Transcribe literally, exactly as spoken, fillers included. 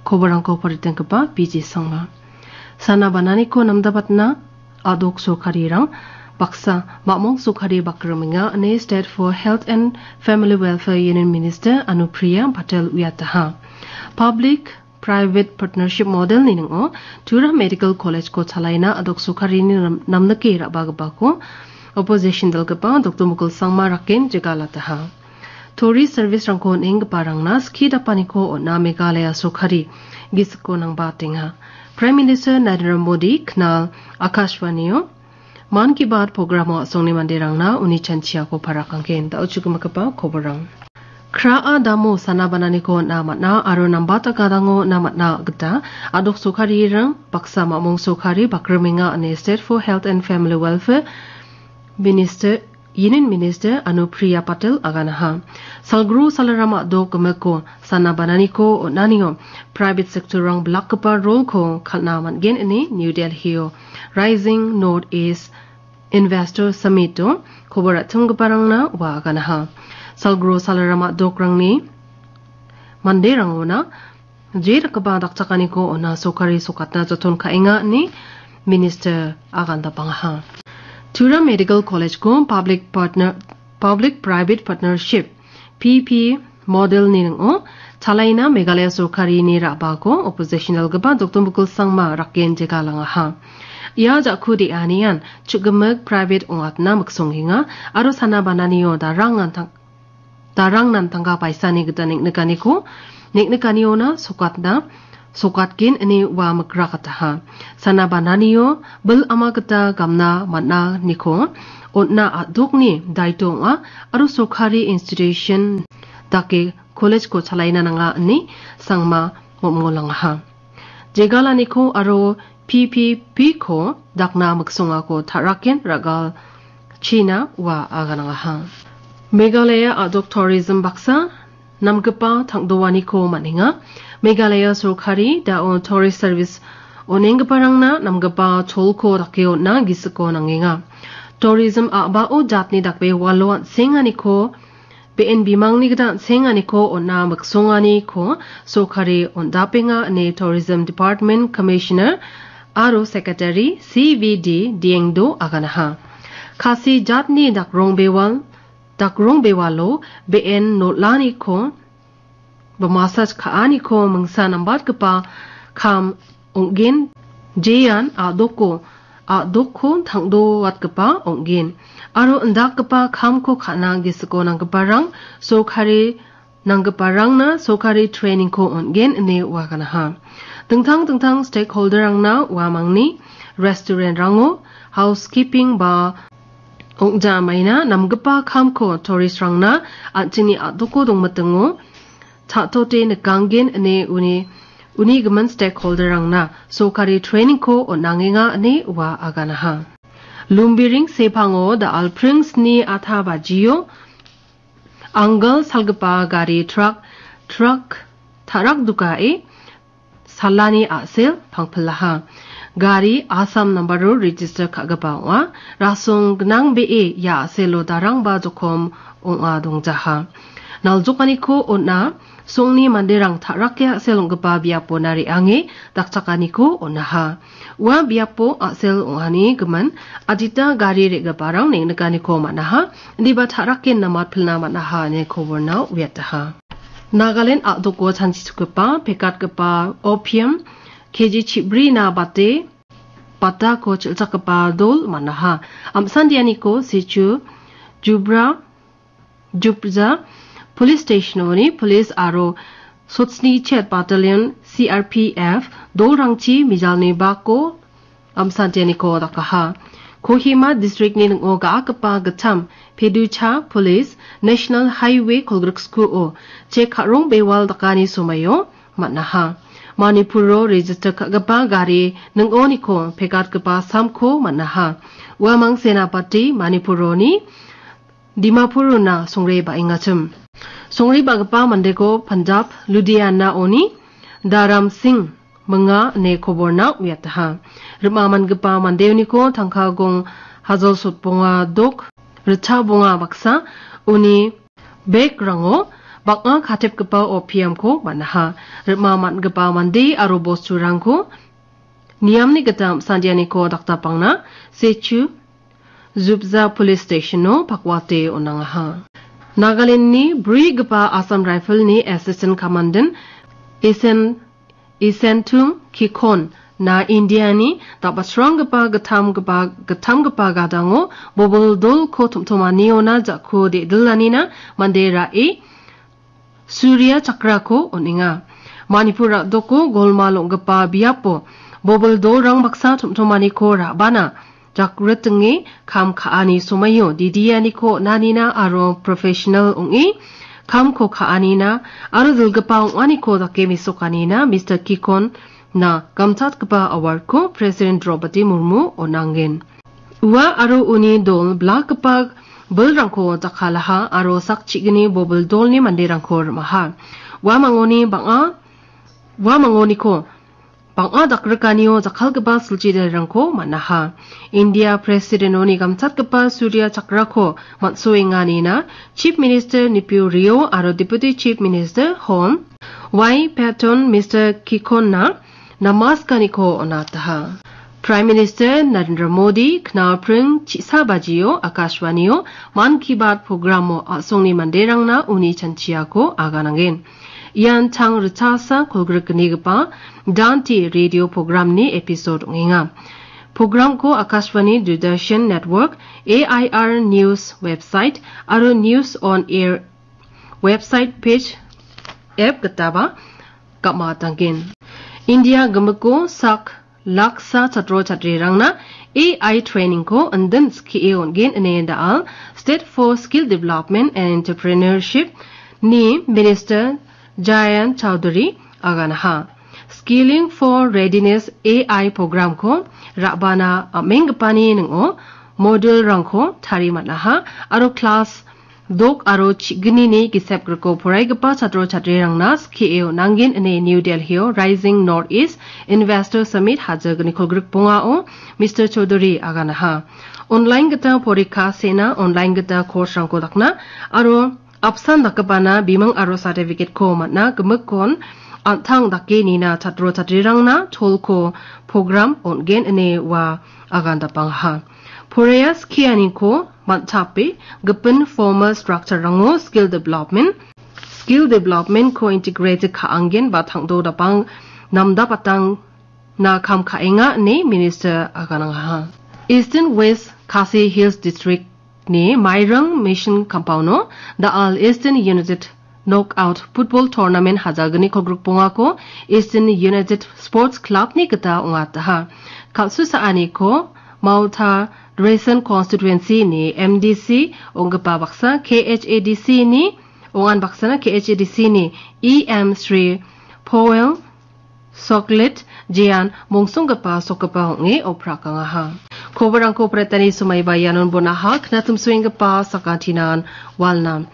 Koborangko paritenggipa B J Sangma. Sana bananiko namdabatna a·dok sorkarirang baksa mamong sorkari bakrimenga ine State for Health and Family Welfare Union Minister Anupriya Patel uiataha. Public Private Partnership Model-ni ning·o Tura Medical College-ko chalaina a·dok sorkarini nam-, namnike ra·bagipako opposition dalgipa Doktor Mukul Sangma raken jegalataha. Tourist service-rangko on·enggiparangna skie dapaniko on·a Meghalaya sorkari gisiko nangbatenga. Prime Minister Narendra Modi knal Akashvani-o Mann Ki Baat programo a·songni manderangna uni chanchiako parakanggen. Da·o chukgimagipa koborang. Kra·a damo sana bananiko on·a man·a aro nambat a·gadango on·a man·a gita a·dok sorkarirang baksa mamong sorkari bakrimenga ine State for Health and Family Welfare Minister Union Minister Anupriya Patel aganaha. Salgro salarama do gimiko sana bananiko on·anio private sector-rang bilakgipa role-ko kal·na man·gen ine New Delhi-o Rising North East Investor Summit-o kobor ra·chonggiparangna ua aganaha. Salgro salarama dokrangni manderangona je dakgipa dakchakaniko ona sorkari sokatna joton ka·enga ine Minister agandapangaha. Tura Medical College-ko Public Partner, Public Private Partnership, P P model-ni ning·o chalaina Meghalaya sorkarini ra·bako opposition dalgipa Doktor Mukul Sangma raken jegalangaha. Ia ja·ku de·anian chukgimik private ong·atna miksongenga aro sana bananio darang antang-, darang nantangga paisani gita neng·nikaniko, neng·nikaniona sokatna, sokatgen ine ua mikrakataha. Sana bananio bil ama gita gamna man·aniko on·na a·dokni daito ong·a aro sorkari institution dake college-ko chalaina nanga ine Sangma mom·molangaha. Jegalaniko aro P P P-ko dakna miksongako ta·raken ra·galchina ua aganangaha. Meghalaya a·dok tourism baksa namgipa tang·doaniko man·enga. Meghalaya sorkari da·o tourist service on·enggiparangna namgipa cholko dake on·na gisiko nangenga. Tourism a·bao jatni dakbewalo an·senganiko be·en bimangni gita an·senganiko on·a miksonganiko sorkari on·dapenga ine Tourism Department Commissioner aro Secretary C V D Diengdo aganaha. Khasi jatni dakrongbewal, dakrongbewalo be·en nol·aniko ba massage ka·aniko mingsa nambatgipa kam ong·gen. Jean a·doko, a·dokko tang·doatgipa ong·gen. Aro indakgipa kamko ka·na gisiko nanggiparang sorkari, nanggiparangna sorkari training-ko on·gen ine uaganaha. Dingtang dingtang stakeholder-rangna uamangni restaurant-rango housekeeping ba ong·ja maina namgipa kamko tourist-rangna an·chingni a·doko dongmitingo cha·tote nikanggen ine uni, uni gimin stakeholder-rangna sorkari training-ko on·angenga ine ua aganaha. Lumbiring sepango da·al pring sni ata bajio Angal salgipa gari trak, trak ta·rakdokae salani a·sel pangpilaha. Gari Assam nambaro register ka·gipa ong·a. Rasong gnang be·e ia a·selo darangba jokom ong·a dongjaha. Naljokaniko on·a, songni manderang ta·rake a·sel ong·gipa biapona re·ange dakchakaniko on·aha. Ua biapo a·sel ong·ani gimin adita gari re·giparang neng·nikaniko man·aha, indiba ta·rake namatpilna man·aha ine koborna uiataha. Nagaland a·doko chanchichakgipa pekatgipa opium K G chibrina bate batako chil·chakgipa dol man·aha. Amsandianiko Sichu, Jubra, Jubja Police Station-oni police aro sotsni chet battalion C R P F dolrangchi mijalni bako amsantianiko dakaha. Kohima district-ni ning·o ga·akgipa gittam Peducha Police National Highway kolgrikskuo chek ka·rong bewal dakani somaio man·aha. Manipuro register ka·gipa gari ning·oniko pekatgipa samko man·aha. Uamang Senapati Manipuroni Dimapur una songre ba·engachim. Songre ba·gipa mandeko Punjab, Ludhiana-oni Dharam Singh minga ine koborna uiataha. Rim·a man·gipa mandeoniko tangka gong hajol sotbonga dok ritchabonga baksa uni bag-rango bang·a katepgipa opiamko man·aha. Rima man·gipa mande aro bosturangko niamni gita am·sandianiko dakdapangna Sechu Zubza Police Station-o pakwate on·angaha. Nagaland-ni brigipa Assam Rifle-ni Assistant Commandant Isen, Isentum Kikon na India-ni dal·batsranggipa gittamgipa, gittamgipa gadango bobil dolko tom·tomaniona ja·ko de·dilanina mande ra·e Surya Chakrako on·enga. Manipur ra·doko golmal ong·gipa biapo bobil dolrang baksa tom·tomaniko ra·bana jakritinge kam ka·ani somaio didianiko on·anina aro professional ong·e kamko ka·anina aro dilgipa ong·aniko dake mesokanina Mister Kikon na gamtatgipa award-ko President Draupadi Murmu on·angen. Ua aro uni dol blakgipa bilrangko jakkalaha aro sak chigni bobil dolni manderangko rimaha. Ua mangoni bang·a, ua mangoniko bang·a dakrikanio jakkalgipa silchidarirangko man·aha. India President-oni gamtatgipa Surya Chakrako man·soenganina Chief Minister Neiphiu Rio aro Deputy Chief Minister Hon Y Patton Mister Kikonna namaskaniko on·ataha. Prime Minister Narendra Modi knalpring chisa bajio Akashvanio Mann Ki Baat programo a·songni manderangna uni chanchiako aganangen. Ian tang ritchasa kolgrikgnigipa Danti radio programni episode ong·enga. Programko Akashvani Doordarshan Network, A I R News website aro News on Air website page app gitaba gam·atanggen. India gimikko sak laksa chatro chatrerangna A I trainingko indin skie on·gen ine da·al State for Skill Development and Entrepreneurship ni Minister Jayant Chaudhary aganaha. Skilling for Readiness A I programko ra·bana am·enggipani ning·o module-rangko tari man·aha aro klas dok aro chignini gisep griko poraigipa chatro chatrirangna skie on·angen ine New Delhi-o Rising North East Investor Summit hajal gnikolgrik bongao Mister Chaudhary aganaha. Online gita porikka sena, online gita course-rangko dakna aro apsan dakgipana biming aro certificate-ko man·a gimikkon an·tang dake nina chatro chatrirangna tolko program on·gen ine ua agandapangaha. Poraiya skianiko man·chape gipin formal structure-rango skill development, skill development-ko integrate ka·angen ba tangdo dapang namdapatangna kam ka·enga ine Minister aganangaha. Eastern West Khasi Hills District ni Mairang Mission Compound-o The All Eastern United Knockout Football Tournament hajalgni kolgrik bongako Eastern United Sports Club-ni gita ong·ataha. Kal·susaaniko Mauta Dressen Constituency-ni M D C ong·gipa baksa K H A D C-ni ong·an baksana K H A D C-ni E M Shri Powell Soklet jean mongsonggipa sokgipa ong·e oprakangaha. Koborangko pratani somaiba ianon bonaha, knatimsoenggipa sakantinan walna.